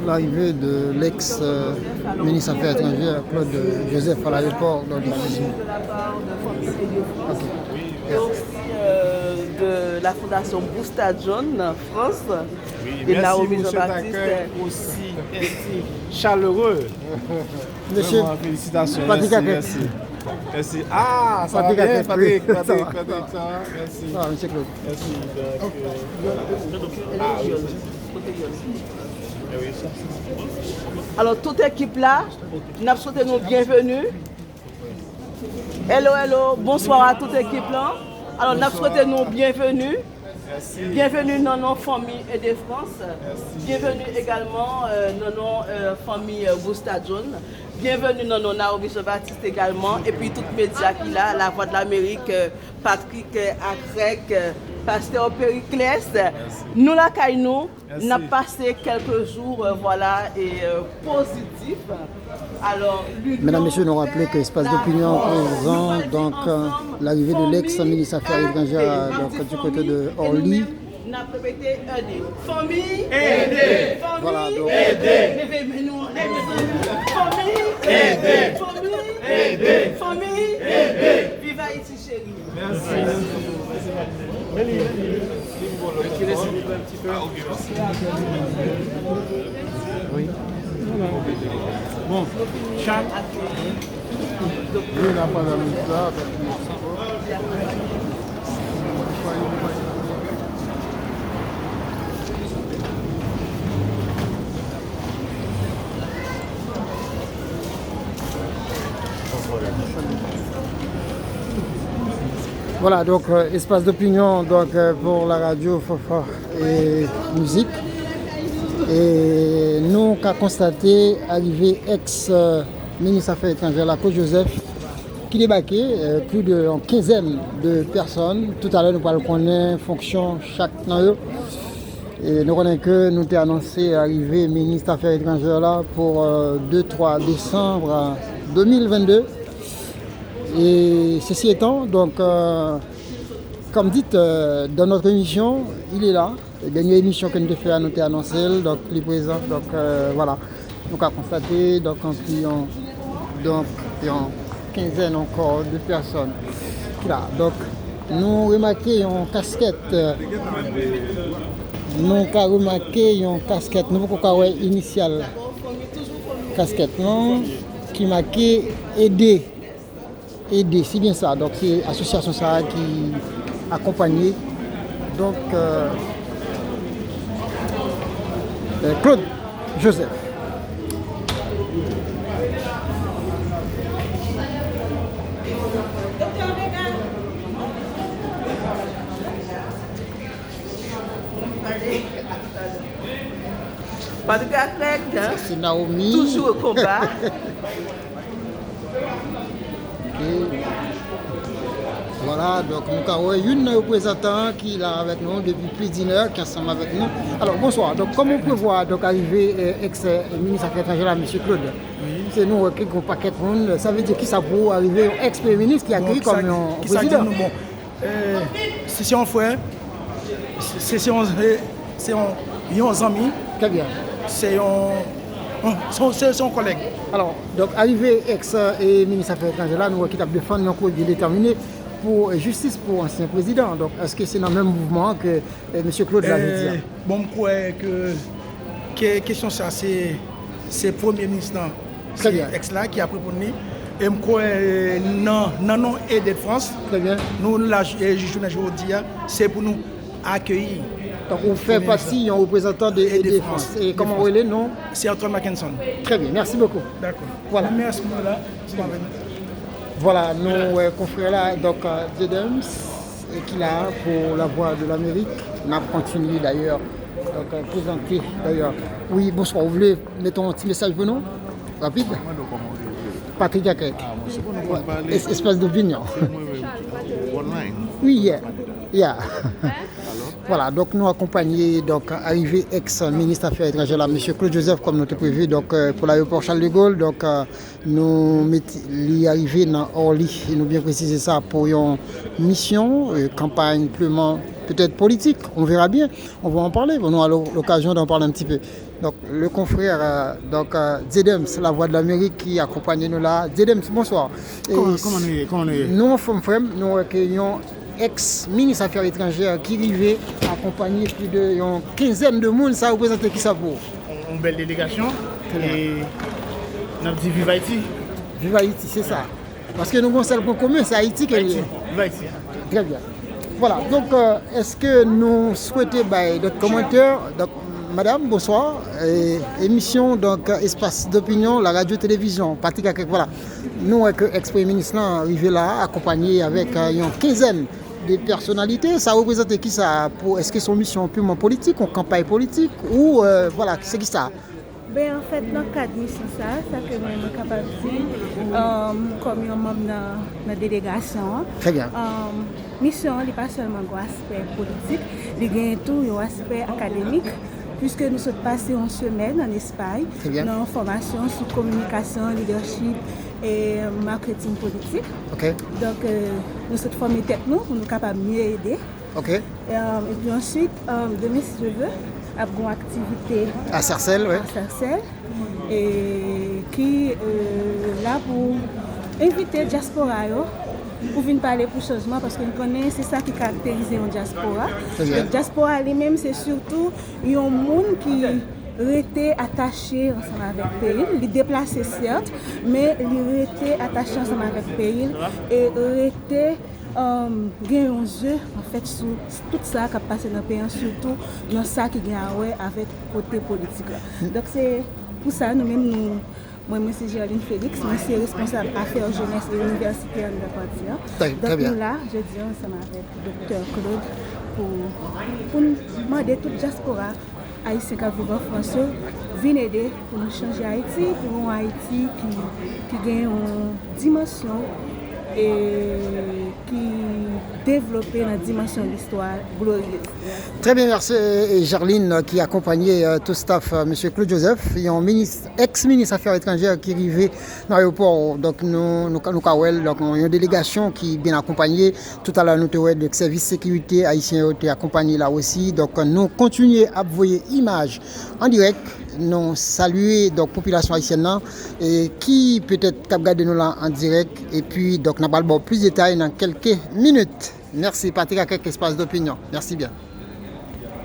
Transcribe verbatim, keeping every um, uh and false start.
L'arrivée de l'ex-ministre des Affaires étrangères, Claude Joseph, à l'aéroport d'Orly. Ok. Et aussi euh, de la Fondation Busta John France Oui, et merci Naomi pour cet Jean-Baptiste. Accueil aussi, aussi chaleureux. Monsieur Vraiment, félicitations. Patrick Merci, Arquette. Merci. Merci. Ah, ça Patrick va bien, Arquette, Patrick, oui. Patrick, Ça va. Patrick, ça va. Merci. Ça va, monsieur Claude. Merci. Donc, euh, voilà. Ah, oui. Eh oui, ça, c'est Alò, tout ekip la, n ap swete nou byenveni. Hello, hello, bonswa a tout ekip la. Alò, n ap swete nou byenveni. Byenveni nan non fanmi Aide France. Byenveni egalman euh, nan non euh, fanmi euh, Busta John. Byenveni nan non Naomi Jean-Baptiste egalman. Epi tout medya ki la, La Voix de l'Amérique, euh, Patrick euh, Acrec, euh, Pastè Periclès. Nou lakay nou, n ap pase kèlke jou, euh, voilà, e euh, pozitif. Alò, Mesdames, Messieurs, nous rappeler que Espace d'Opinion présent, donc euh, l'arrivée de l'ex-ministre affaires étrangères donc, du côté de Orly. N ap repete, ede. Fanmi, ede. Fanmi, Voilà, donc- ede. Leve men nou anlè, mezanmi. Fanmi, ede. Fanmi, ede. Fanmi, ede. Viv Ayiti cheri. Bon, chat. Oui, la pandan miz la. Voilà, donc euh, espace d'opinion donc euh, pour la radio Fafa et musique. E nou ka konstate arive ex euh, minis afè etranjè la, Claude Joseph, ki debake, euh, plus de une quinzaine de personnes. Tout à l'heure nou pral konnen fonksyon chak nan yo. E nou konnen ke nou te anonse arive minis afè etranjè la pou euh, de twa desanm de mil vennde. Et ceci étant, donc, euh, comme dit, euh, dans notre émission, il est là. Dènye emisyon ke nou te fè a, nou te anonse l, donk li prezan, donk euh, voilà. Nou ka konstate, donk anpil yon, donk yon kenzèn ankò de pèsòn ki la. Donk nou remake yon kaskèt, euh, nou ka remake yon kaskèt, nou poko ka wè inisyal kaskèt lan ki make ede. Ede, se byen sa. Donk se asosyasyon sa a ki akonpanye donk euh, euh, Claude Joseph. Patrick Acrec, Se Naomi. Toujou o konba. Ok. Voilà, donk nou ka wè youn nan reprezantan ki la avèk nou depi plis d'une heure, ki ansanm avèk nou. Alò, bonswa. Donk kòman w prevwa donk arive euh, ex euh, minis afè etranjè la, mesye Claude? Se nou wè ki gwo pakèt moun, sa vle di kisa pou ou arive yon ex premye minis ki akeyi kòm yon prezidan? Se se yon frè, se se yon se yon yon zanmi, Très bien. Se yon se yon- se se yon kòlèg. Alò, donk arive ex euh, minis afè etranjè la, nou wè ki t ap defann yon koze detèmine pou euh, jistis pou ansyen prezidan. Donk èske se nan menm mouvman an ke euh, mesye Claude la jodi a? Bon, m kwè ke ke kesyon sa se se premye minis lan, Très bien. Ex la ki ap reponn li. E m kwè euh, nan nan non Ede Frans, Très bien. Nou la j- e jounen jodi a, se pou nou akeyi. Donk ou fè pati yon reprezantan de Ede Frans. E kòman w rele non? Se Antoine Mackenson. Très bien, merci beaucoup. Dakò. Voilà. Mèsi pou la. Voilà, nou wè konfrè la, donk euh, Dieudonne, ki la pou La Voix de l'Amérique. N ap kontinye dayè donk euh, prezante dayè. Wi, bonswa, ou vle mete yon ti mesaj pou nou? Rapid. Patrick Jacquet. Es- Espace d'Opinion. Wi, yeah. Yeah. Voilà, donk nou akonpanye donk arive ex minis afè etranjè la, mesye Claude Joseph, kòm nou te previ, donk euh, pou l'aéroport Charles de Gaulle. Donk euh, nou mete li arive nan Orly, e nou byen presize sa, pou yon misyon euh, kanpay pleman peut-être politique, on verra bien, on va en parler, on aura l'o- l'occasion d'en parler un petit peu. Donc, le confrère, euh, donc, euh, Zedems, la voix de l'Amérique qui accompagne nous là. Zedems, bonsoir. Kòman kòman nou ye? Kòman nou ye? Nou anfòm, frè m, nou wè ke yon ex minis afè etranjè ki rive akonpanye pli de yon kenzèn de moun, sa reprezante kisa pou ou? Yon bèl delegasyon. E n ap di viv Ayiti. Viv Ayiti, se sa. Paske nou gen yon sèl pwen komen, se Ayiti ke li ye. Viv Ayiti. Très bien. Voilà, donc, euh, est-ce que nou swete bay dòt kòmantè? Donc, madame, bonsoir. E, emisyon, donc, Espace d'Opinion, la radio télévision, Patrick Akek, voilà. Nou wè ke ex-premye minis lan rive la, akonpanye avèk, euh, yon kenzèn de pèsonalite. Sa reprezante kisa pou, èske se yon misyon purman politik, yon kanpay politik, ou, euh, voilà, se kisa? Ben, anfèt, nan kad misyon sa, sa ke mwen, mwen kapab di, um, kòm yon manm nan, nan delegasyon an, Très bien. um, misyon an, li pa sèlman gen aspè politik, li gen tou yon aspè akademik, puiske nou sot pase yon semèn an Espay, Très bien. Nan yon fòmasyon sou kominikasyon, leadership e marketing politik. Ok. Donk, euh, nou sot fòme tèt nou pou nou kapab mye ede. Ok. Euh, epi answit, euh, demen, si Dye vle, ap gen yon aktivite A Sèsèl, wi. A Sèsèl, e ki, euh, la pou envite dyaspora yo pou vin pale pou chanjman, paske nou konnen se sa ki karakterize yon dyaspora. Très bien. Donk, dyaspora li menm, se sitou yon moun ki rete atache ansanm avèk peyi l. Li deplase, sèt, men li rete atache ansanm avèk peyi l e rete, um, gen yon je, anfèt, sou tout sa k ap pase nan peyi an, sitou nan sa ki gen a wè avèk kote politik la. Donk, se pou sa, nou menm, nou, mwen, mwen se Gerline Félix, mwen se responsab afè jenès e inivèsite anndan pati an. Très- très Donk, bien. Nou la, jodi a, ansanm avèk Doktè Claude, pou, pou n mande tout dyaspora ayisyen k ap viv an Frans yo vin ede pou nou chanje Ayiti, pou yon Ayiti ki, ki gen yon dimansyon e ki devlope nan dimansyon listwa gloriyez. Très bien, merci, euh, Gerline, euh, qui accompagnait, euh, tout staff, euh, monsieur Claude Joseph, yon minis, ex-minis afè etranjè ki rive nan ayewopò. Donk, nou, nou, nou ka wè l, donk, yon delegasyon ki byen akonpanye. Toutalè, nou te wè, donk, sèvis sekirite ayisyen yo te akonpanye la osi. Donk, nou kontinye ap voye imaj an dirèk. Nou salye, donk, popilasyon ayisyèn nan, e ki petèt k ap gade nou la an dirèk. Epi, donk, n ap al ba w plis detay nan kèlke minit. Mèsi, Patrick Akek, Espace d'Opinion. Mèsi byen.